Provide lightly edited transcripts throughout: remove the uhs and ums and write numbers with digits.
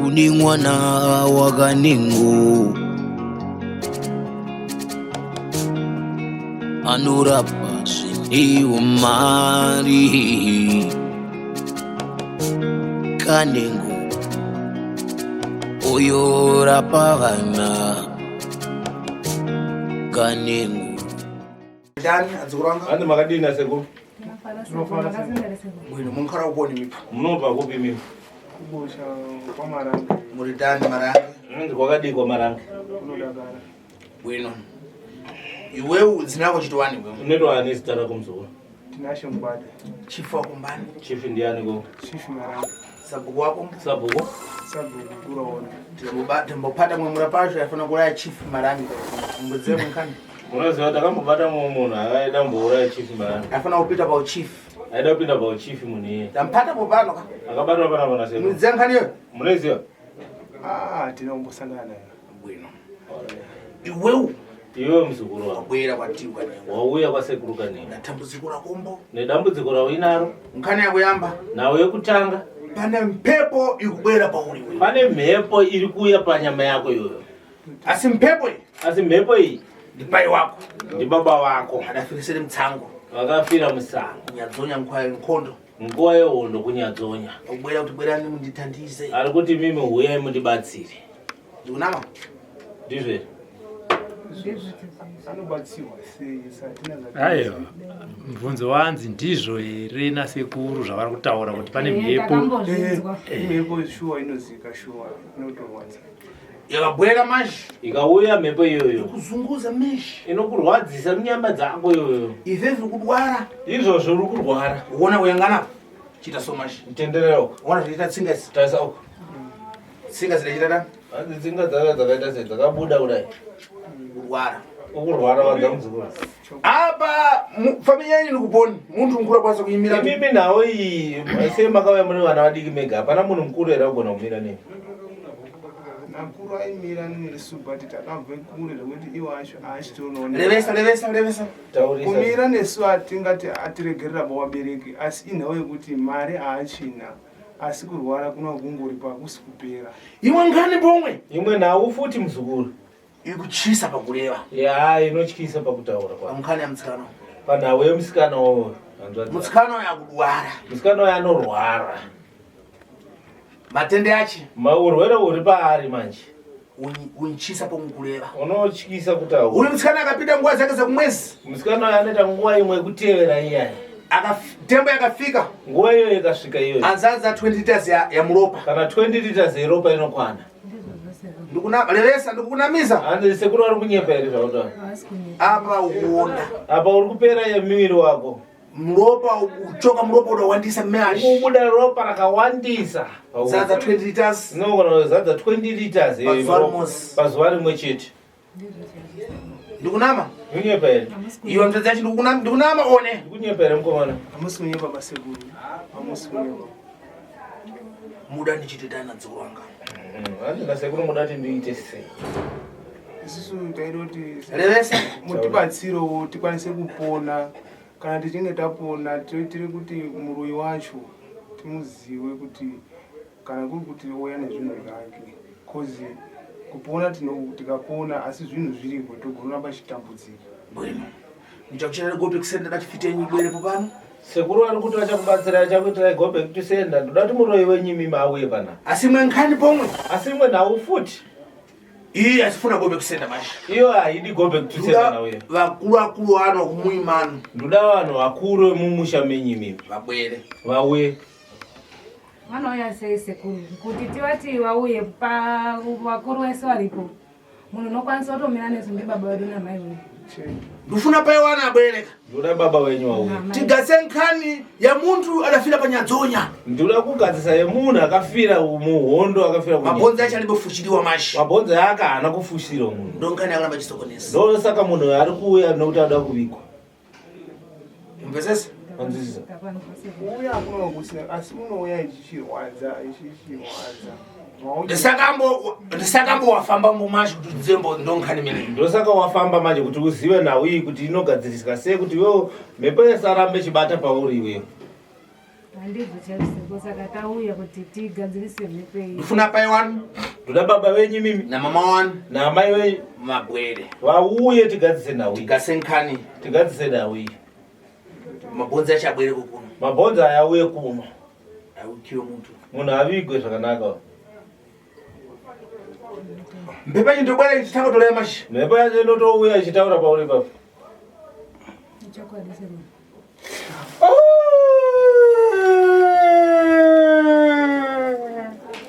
Kune mwana wakanengo anorapa zvine umari Kanengo uyorapa vana Kanengo. Dani adzukuru anga. Andi makadini nasekuru? Bwino munkhala kuponi mipa. Munobva kupi mimi? Kubosha kwamarange. Muri dani marange. Ndi kwakadii kwamarange? Kunodakara. Bwino. Iwewe dzina lako chitwani wewe. Unoitwa ani zita rako muzukuru? Tinashe Mugwada. Chief wako mbani? Chief ndiani ko? Chief Marange. Sabhuku wako? Sabhuku? Sabhuku Kuraona. Timbopata mwe murapazvo yafana kuraya Chief Marange. Mbudzee mukani. Unoziva takambobata mumwe munhu akaida kumbouraya Chief Marange. Afana kupita pa uchief. Aida kupinda pa uchief munhu iye. Tampata popano ka. Akabatwa panapa na sekuru. Mudzee nkhani iyo. Munoiziva? Ah, tinombosangana nayo. Bwino. Iwewe Iwewe muzukuru wangu. wabwera kwatiwa Kanengo. Wauya kwasekuru Kanengo. Dambudziko rakombo. Nedambudziko rauinaro. Nkhani yakuyamba. Nhau yekutanga. Pane mphepo ikubwera pauri wewe. Pane mhepo iri kuuya panyama yako iyoyo. Asi mphepo iyi. Asi mhepo iyi. Ndipai wako. Ndibaba wako. Adafirisere mutsango. Vakafira musango. Nyadzonya nguva yehondo. Nguva yehondo kunyadzonya. Kubwera kuti bwerani mundithandize. Ari kuti mimi huyai mundibatsire. Ndikunama? Ndizvo here? Anobatsirwa sei satina Aiwa, mubvunzo wanzi ndizvo here nasekuru zvavari kutaura kuti pane mhepo? Takambozvinzwa. Mhepo shuwa inozika shuwa inotorwadza. Yakabwera manje. Ikauya mhepo iyoyo. Kuzunguza meshi. Inokurwadzisa munyama dzako iyoyo. Izvezvi kudwara. Izvozvo uri kurwara. Uona kuyangana. Chita so manje. Tenderera uko. Uona zviita tsinga idzi. Tarisa uko. Tsinga dzinochita da? Hanzi tsinga dzaka dzakaita sei dzakabuda kudai. Kurwara. Ukurwara wanza muzukuru. Apa familia yenyu ndikuponi. Muntu mukuru akwanisa kuimira. Imimi nawo iyi sei makauya muri vana vadiki mega hapana munhu mukuru here agona kumira nemi. Nakuru aimira nesu but takabve kure zvekuti iwo acho aachitonoona. Revesa revesa revesa. Taurisa. Kumira nesu atingati atiregerera vabereki asi inhau yekuti mari haachina asi kurwara kuna kungoripo hakusi kupera. Imwe ngani pomwe. Imwe nhau futi muzukuru. Ikutyisa pakureva. Ya inotyisa pakutaura kwa. Pamukana yemusikana. Panhau yemusikana uyo. hanzvadzi. Musikana uyo akudwara. Musikana uyo anorwara. Matende achi. Urwere huri paari manje. Untyisa pomukureva. Unotyisa kutaura. Uyu musikana akapinda nguva dzake dzekumwezi. Musikana uyo anoita nguva imwe yekutevera iyayi. Tembo yakafika. Nguva iyoyo ikasvika iyoyo. Anzadza 20 liters ya muropa. Kana 20 liters yeropa inokwana. Revesa ndikukunamisa. Hanzi sekuru vari kunyepa here zvautaura? Apa ukuonda. Apa uri kupera yemuviri wako. Muropa uchoka muropa unowandisa meash. Ukubuda ropa rakawandisa. Zadza 20 liters. Inogona kuzadza 20 liters Pazuva rimosi. Pazuva rimwe chete. Ndikunama? Kunyepa here? Iwe mutadzi yacho ndikunama ndikunama one. Kunyepa here mukomana? Hamusi kunyepa basekuru. Hamusi kunyepa. Muda ndichite dana dzukuru wanga. Hanzi nasekuru muda kuti ndiite sei? Isusu taida kuti Revesa. mutibatsirewo tikwanise kupona kana tichinge tapona toitire kuti muroyi wacho timuzive kuti kana kuri kuti ouya nezvinhu zvake cause kupona tikapona asi zvinhu zviripo togona pachitambudzika. Bwino. Ndichakuchera go back sender dati fite yenyu ibwerepo pano. Sekuru vari kuti vachakubatsirai vachakuitirai go back to sender. Ndoda kuti muroyi wenyu imimi auye panapa. Asi imwe nkhani pomwe. Asi imwe nhau futi. Iyi asifuna go back to sender manje. Iyo haidi go back to sender nauye. Vakuru vakuru ano kumuimano. Ndoda vanhu vakuru vemumusha menyu imimi. Vabwere. Vauye. Vanouya sei sekuru? Kuti tivati vauye pa vakuru vese varipo. Munhu unokwanisa kutomira nesu ndibaba vedu namai vedu. Ndifuna paiwana abwereka. Ndoda baba wenyu vauye. Tigase nkhani ya munthu adafira panyadzonya. Ndoda kugadzisa yemunhu akafira muhondo akafira kunyika. Mabhonzo acho alibe fushiriwa mashi. Mabhonzo ake haana kufushirwa munhu. Ndo nkhani yakaramba chisokonesa. Ndosaka munhu ari kuuya nokuti anoda kuvigwa. Mvesesa? Wanzwisisa? Kuuya hakuna kusina asi unouya ichichirwadza ichichirwadza. Ndisakambo wafamba mumashi kuti udzive ndo nkhani mene. Ndosaka wafamba manje kuti uzive nhau iyi kuti inogadziriswa sei kuti iwewo mhepo isarambe ichibata pauri iwewe. Handizvo chaizvo sekuru, saka tauya kuti tigadzirise mhepo iyi. Ndifuna pai wanu Ndoda baba venyu mimi namama wanu naamai venyu mabwere vauye tigadzise nhau iyi. tigasenkani Tigadzise nhau iyi. mabhonzi achabwere kukuno Mabhonzo aya auye kuno. aukiwe muntu Munhu avigwe zvakanaka. mhepo yacho ndobwera ichitanga kutolaya mashi Mhepo yacho inotouya ichitaura pauri papo. Chokwadi sekuru.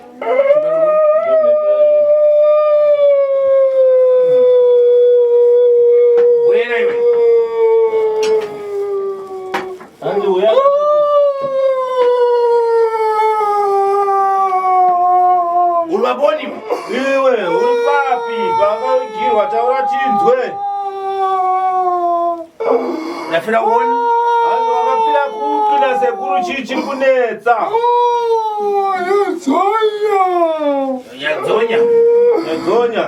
Ndiyo mhepo yacho. bwera iwe Hanzi uya. uri vaboni Iwe uri papi pakavigirwa taura chinzwe. ndafira kuoni Hanzi wakafira kupi nasekuru chii chiri kunetsa? nyadzonya Nyadzonya.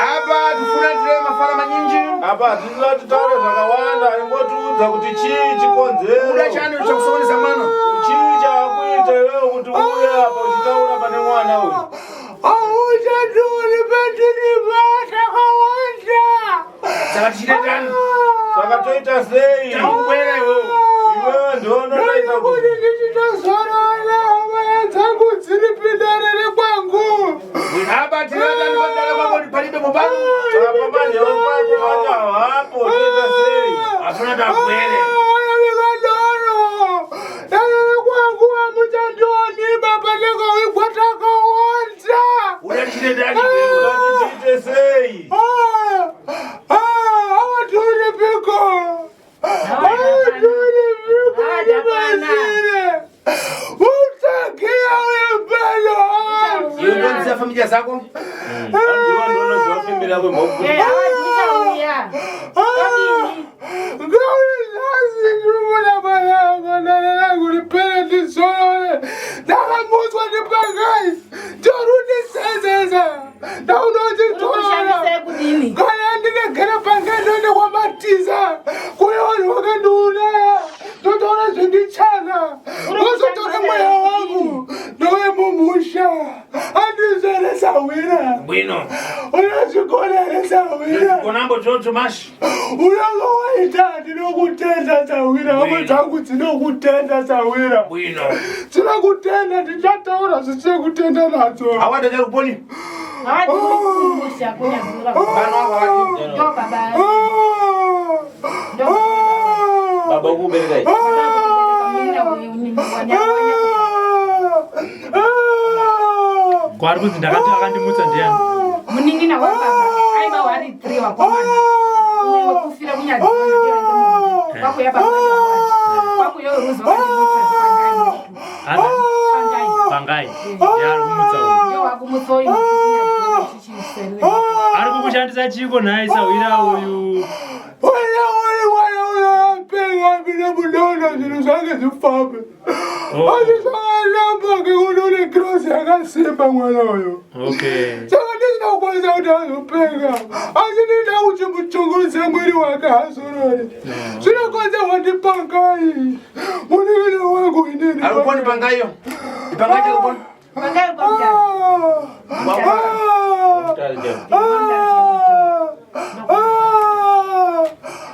apa tifuna tire mafara manyinji Apa hatisina kuti taure zvakawanda ingotiudza kuti chii kuda chikonzero. chani chakusonesa mwana Chii chaakuita iwewe kuti uuye apa uchitaura pane mwana uyu? Auchandoni pendinibata saka tichite tani Saka toita sei? takubwera iwewe Iwewe ndiwe unotoita kuti kuti ndichitozorora hama dzangu dziri pindarere kwangu apa tiratani padala kwako palibe mopano apa manheru pako vacho havapo toita sei? afuna tabwere vikadoro darere kwangu hamuchandioni baba ndakawigwa takawanda uda tichite tani iwewe Unoti tiite sei? awatorepiko awatorepiko ndimasire utakia wembelo iwe ndonziva familia zako Handiwe ndiwe unoziva fimbi rako mhofu. Eh, hawadi uchauya. Todini? Ngauri nhasi ndinoona manana rangu ripere ndizorore ndakamutswa ndipangai torundisezeza ndaunoti Uri kushandisa kudini? kana ndinegere pangai ndoende kwamatiza kune vanhu vakandiuraya ndotaura zvendichana vozotora mweya wangu ndouye mumusha andizveresahwira bwino unozvigona sahwira konambo chocho mashi unonga waita ndinokutenda sahwira hama dzangu dzinokutenda sahwira bwino dzinokutenda ndichataura zvisine kutenda nadzo awada chakuponi Hawadi uri kumusha kunyazura. vana wako awadi Ndo baba. Ndo Baba ukuberekai. Kwaari kunzi ndakati akandimutsa ndiani? Munin'ina wababa aiva wari three wakomana uye wekufira kunyadzona kwakuya baba kwakuya ruzi wakandimutsa pangai Hanzi pangai pangai. Ndiye ari kumutsa uyu. ndiyo wakumutsa uyu kunyadzona chichisere Ari kukushandisa chiko nhai sahwira uyu. Wena uri mwana unopenga mine munoona zvinhu zvange zvifambe Oh. asi zvakaramba ngekuti une kirosi yakasimba mwana uyu Okay. saka ndisina kukwanisa kuti azopenga asi ndinoda kuti muchungurudze mwiri wake azorore zvinokonzerwa ndipangai munin'ina wangu inini ari kuponi pangaiyo ipangai chakuponi pangai kwamutare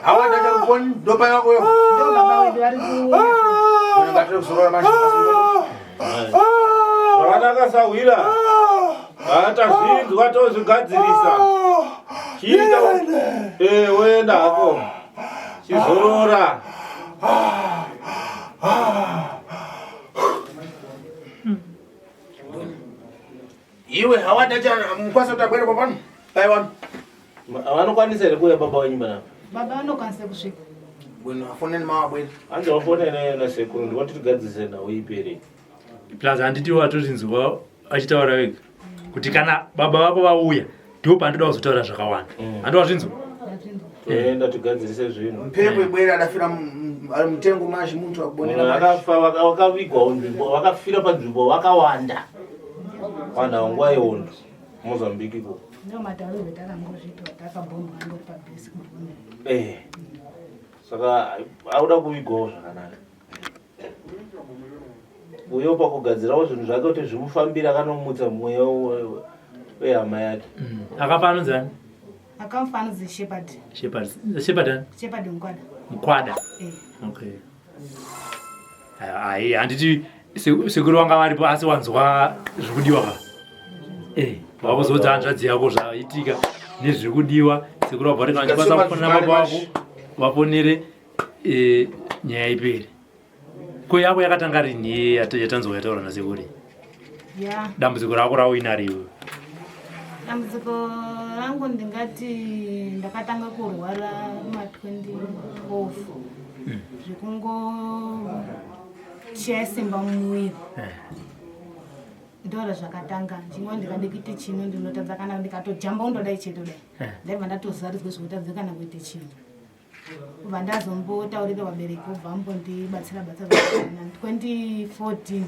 awada chakuponi ndopai wakoyo ndo baba wedu vari kuuya unongatire kuzorora mashi Zvakanaka sahwira. Tazvinzwa tozvigadzirisa. Chiita eh woenda hako. Chizorora. iwe hawada cha mkwasa kuti abwere popano pai wanu Vanokwanisa here kuuya baba wenyu panapa? baba vanokwanisa kusvika bwino afoneni mawo abwere Hanzi wafonera nasekuru ndikuti tigadzise nhau ipere. Plus handiti watotinzwa achitaura wega kuti kana baba vako vauya ndipo pandoda kuzotaura zvakawanda. Handi wazvinzwa? ndazvinzwa Toenda tigadzirise zvinhu. mphepo ibwere adafira ari mutengo mashi muntu Munhu akubonera mashi akafa wakavigwa nzvimbo vakafira panzvimbo vakawanda. Vanhu nguva yehondo Mozambique iko. ndo matauriro takangozviitwa takabhombwa ngori pabhesi kubhomera Eh. Saka auda kuvigwawo zvakanaka. Uyo pakugadzirawo zvinhu zvake kuti zvimufambire akanomutsa mweya wehama yake. Akafa anonzi ani? Akafa anonzi Shepherd. Shepherd. Shepherd ani? Shepherd Mkwada. Mkwada. Eh. Okay. Ai, handiti sekuru vanga varipo asi wanzwa zviri kudiwa ka? Eh, vakuzoudza hanzvadzi yako zvaitika nezviri kudiwa. Sekuru vabva vati kana uchikwanisa kufonera baba vako vafonere eh, nyaya ipere. Ko yako yakatanga rini yatanzwa yataura nasekuru? Ya. Dambudziko rako rauinaro iwe. Dambudziko rangu ndingati ndakatanga kurwara ma 2012 zvekungoshaya simba mumuviri. Ndora zvakatanga ndichingo ndikade kuite chino ndinotadza kana ndikatojamba undodai chete dai. Ndaibva ndatozaridzwa zvekutadza kana kuite chino. Kubva ndazombotaurira vabereki vobva vambondibatsira batsira zvakasiyana. 2014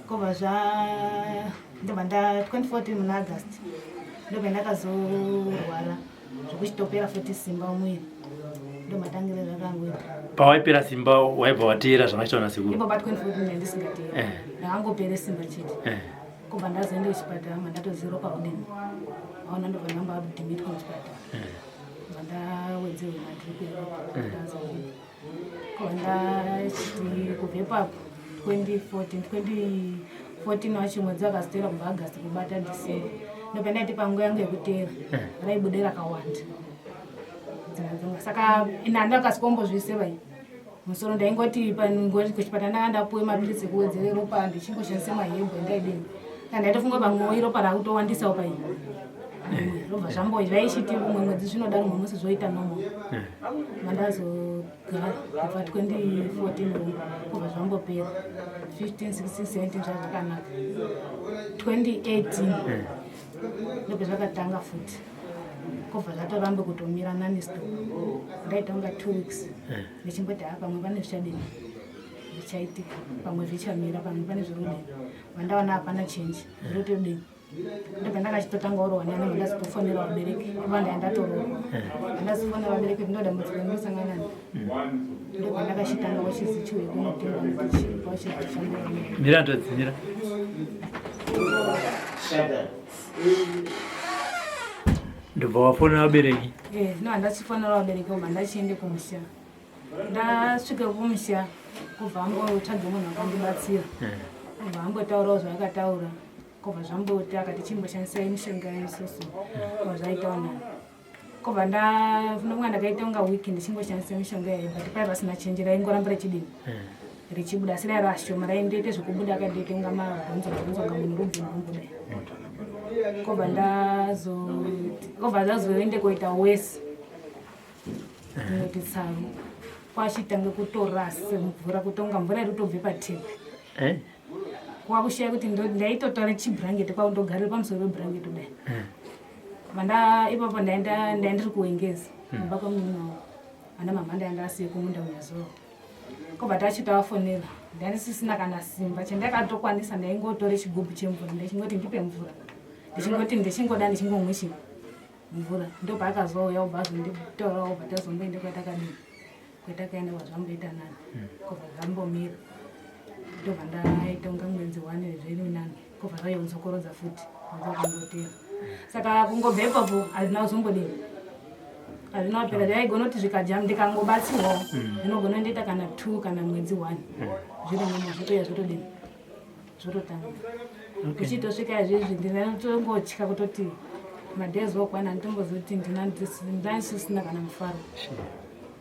kobva zva ndobva nda 2014 muna August ndobva ndakazorwara zvekuchitopera futi simba mumuviri ndomatangire zvakangoita. Pawaipera simba waibva wateera zvakaitwa nasekuru? Ipo pa 2014 ndandisingateeri. Ndakangopere simba chete. Kubva ndazoenda kuchipatara mandatoziva ropa kudini. Aona ndobva ndamba admitwa kuchipatara. Ndawedzerwa madrip eropa ndazobuda. Kubva ndachiti kubva ipapo 2014 2014 wacho mwedzi wakazotera kubva August kubata December. Ndobva ndaiti panguva yangu yekuteera raibuda rakawanda. Saka ini handakasikombozviziva ini. Musoro ndaingoti pangoti kuchipatara ndanga ndapuwe mapiritsi ekuwedzere ropa ndichingoshandisa mahebhu endaidini. Saka ndaitofunga pamwe ropa rakutowandisawo paini. Robva zvambo zvaichiti umwe mwedzi zvinodaro mumwe musi zvoita normal. Mandazogara kubva 2014 kubva zvambopera. 15, 16, 17 zvazvakanaka. 2018 ndobva zvakatanga futi. Kobva zvatorambe kutomira nani stop. Ndaita kunga 2 weeks. Ndichimboti haa pamwe pane zvichadini zvichaitika, pamwe zvichamira, pamwe pane zviri kudini. Vandaona hapana change, zviri kutodini. Ndobva ndakachitotanga urohwa nani ndazotofonera vabereki iva ndaya ndatorohwa. Ndazofonera vabereki kuti ndodambudziko randosangana naro. Ndobva ndakachitanga wachizi chiuye kunotenga muti wachizoshandira. Mira ndodzi mira. Ndobva wafonera vabereki? Eh, no handachifonera vabereki obva ndachiende kumusha. Ndasvika kumusha kubva ambotsvage munhu akandibatsira. Kubva ambotaurawo zvaakataura. Kubva zvamboti akati chimboshandisai mishonga isusu. Kubva zvaitawo nani. Kubva ndinofunga ndakaita kunga week ndichingoshandisa mishonga yayo but paiva pasina change raingoramba richidini. Richibuda asi raiva rashoma raindoita zvekubuda akandoita kunga mabhonzo bhonzo kunga munhu rubvumbu kudai. Kobva ndazoti kobva ndazoende koita wesi. Ndinoti tsaru kwachitanga kutorasa mvura kutonga mvura iri kutobve patepi. Kwakushaya kuti ndaitotora chibhurangeti kwakundogarira pamusoro pebhurangeti kudai. Vanda ipapo ndaenda ndiri kuwengeza kumba kwemunin'ina wangu. Ana mama ndaenda asiye kumunda kunyazoro. Kobva tachitovafonera ndandisisina kana simba chandakatokwanisa ndaingotora chigubhu chemvura ndachingoti ndipe mvura ndichingoti ndichingoda ndichingomwe chi mvura ndopaakazouya obva azonditorawo obva tazomboenda kwatakadii kwatakaenda kwazvamboita nani kobva zvambomira ndobva ndaita kunga mwedzi one zviri nani kobva zvayodzokorodza futi mwedzi wakangotera saka kungobva ipapo hazvina kuzombodini hazvina kupera zvaigona kuti zvikajam ndikangobatsirwawo zvinogona ndoita kana 2 kana mwedzi 1 zviri mumo zvotouya zvotodini zvototanga kuchitosvika izvezvi ndinotongotya kutoti madays okwana nditombozoti ndinaisisina kana mufaro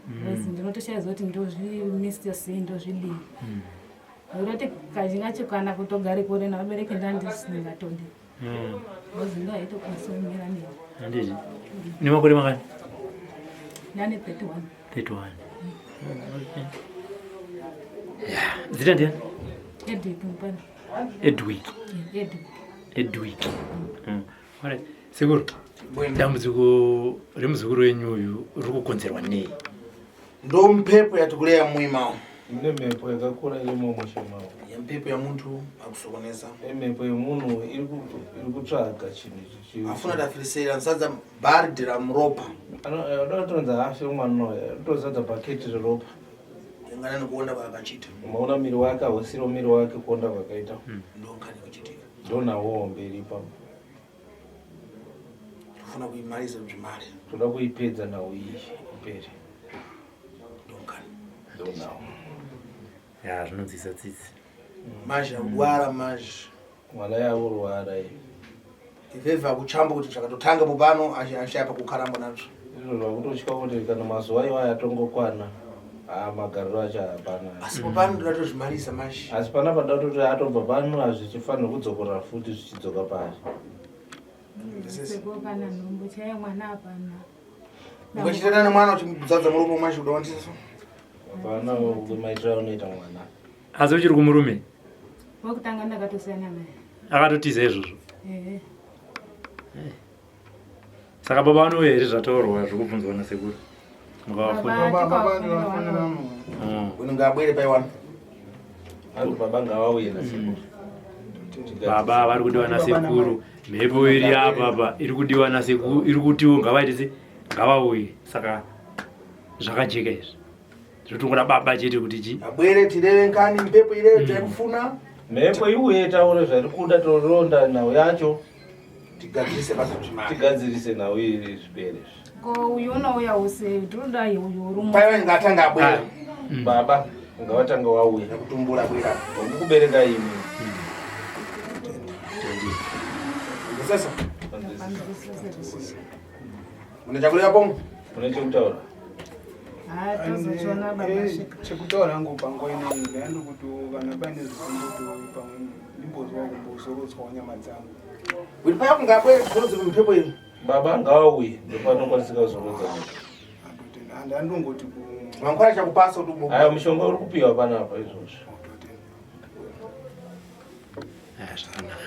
because ndinotoshaya zoti ndozvimista sei ndozvidii ndinoti kazhinji kacho kana kutogare kure navabereki ndandisingatodi because ndo haitokwanisa kumira neni. Handiti nemakore mangani? Ndane 31. 31. Okay. Yeah. Zita ndiani? Edwick Mupana. Edwick. Edwick. Edwick. Alright. Sekuru, dambudziko remuzukuru wenyu uyu riri kukonzerwa nei? Ndo mpepo yatikuleya mwima. Mune mhepo yakakura iri mumusha mavo. Yempepo yemuntu akusokoneza. Mhepo yemunhu iri kutsvaga chinhu ichi. Afuna tafirisera nsadza bharidhi ramuropa. Anoda kutonzi afe mwana uyu, atozadza bhaketi reropa. Ingana nekuonda kwakachita. Maona miri wake hausiro miri wake kuonda kwakaita. Ndonkani kuchitika. Ndonawo mberi ipapo. Tofuna kuimaliza zvimari. Toda kuipedza nhau iyi ipere. Ndonkani. Ndonawo. Ya zvinonzwisa tsitsi. Manje akudwara manje. Mwana yakurwara iyi. Ivhevhe akuchamba kuti zvakatotanga popano ashaya pakukharamba nazvo. Izvo zvakutotya kuti kana mazuva iwayo atongokwana haa magariro acho hapana. Asi popano ndoda tozvimalisa manje. Asi panapa ndoda toti atobva pano hazvichifanirwi kudzokorora futi zvichidzoka pari. Sekuru kana nhumbu chaiye mwana hapana. Ungachitana nemwana uchimudzadza muromo manje kudawandisa. Hapana maitiro aunoita mwana. Asi uchiri kumurume? Wekutanga ndakatosiyana naye. Akatotiza izvozvo. Ehe. Saka baba vanouya here zvataurwa zvekubvunzwa nasekuru? Mukavafona. Baba Baba tikawafonera ndivafonera vano. munhu. Unenge abwere paiwana. Anzi baba ngavauye nasekuru. Baba vari kudiwa nasekuru. Mhepo iri apa apa iri kudiwa nasekuru iri kutiwo ngavaite se ngavauye. Saka zvakajeka izvi. Zvotongoda baba chete kuti chi Abwere tireve nkani mpepo ireyo taikufuna. Mhepo iuye taure zvairi kuda toronda nhau yacho Tigadzirise basa zvimari. tigadzirise nhau iri zvipere izvi. Ko uyu unouya use tinoda uyu uri mu. Paiwa ngatanga abwere. Baba ngavatanga wauya. Nekutumbura bwera. Ngokukubereka imi. Sasa mune chakureva pomwe? Mune chekutaura? Ha tozochiona baba Eh, svika. chekutaura hangu panguva ineyi ndaindokuti kana paine zvinomboti pamwe ndimbozwa kumbozorodzwawo nyama dzangu. Kuti paya kunge abwere zorodze mpepo iyi. Baba ngavauye ndopanokwanisika kuzorodza munhu. Andotenda handi andongoti ku Mangwana chakupasa kuti ubo. Aya mushonga uri kupiwa panapa izvozvi. Andotenda. Ah, zvakanaka.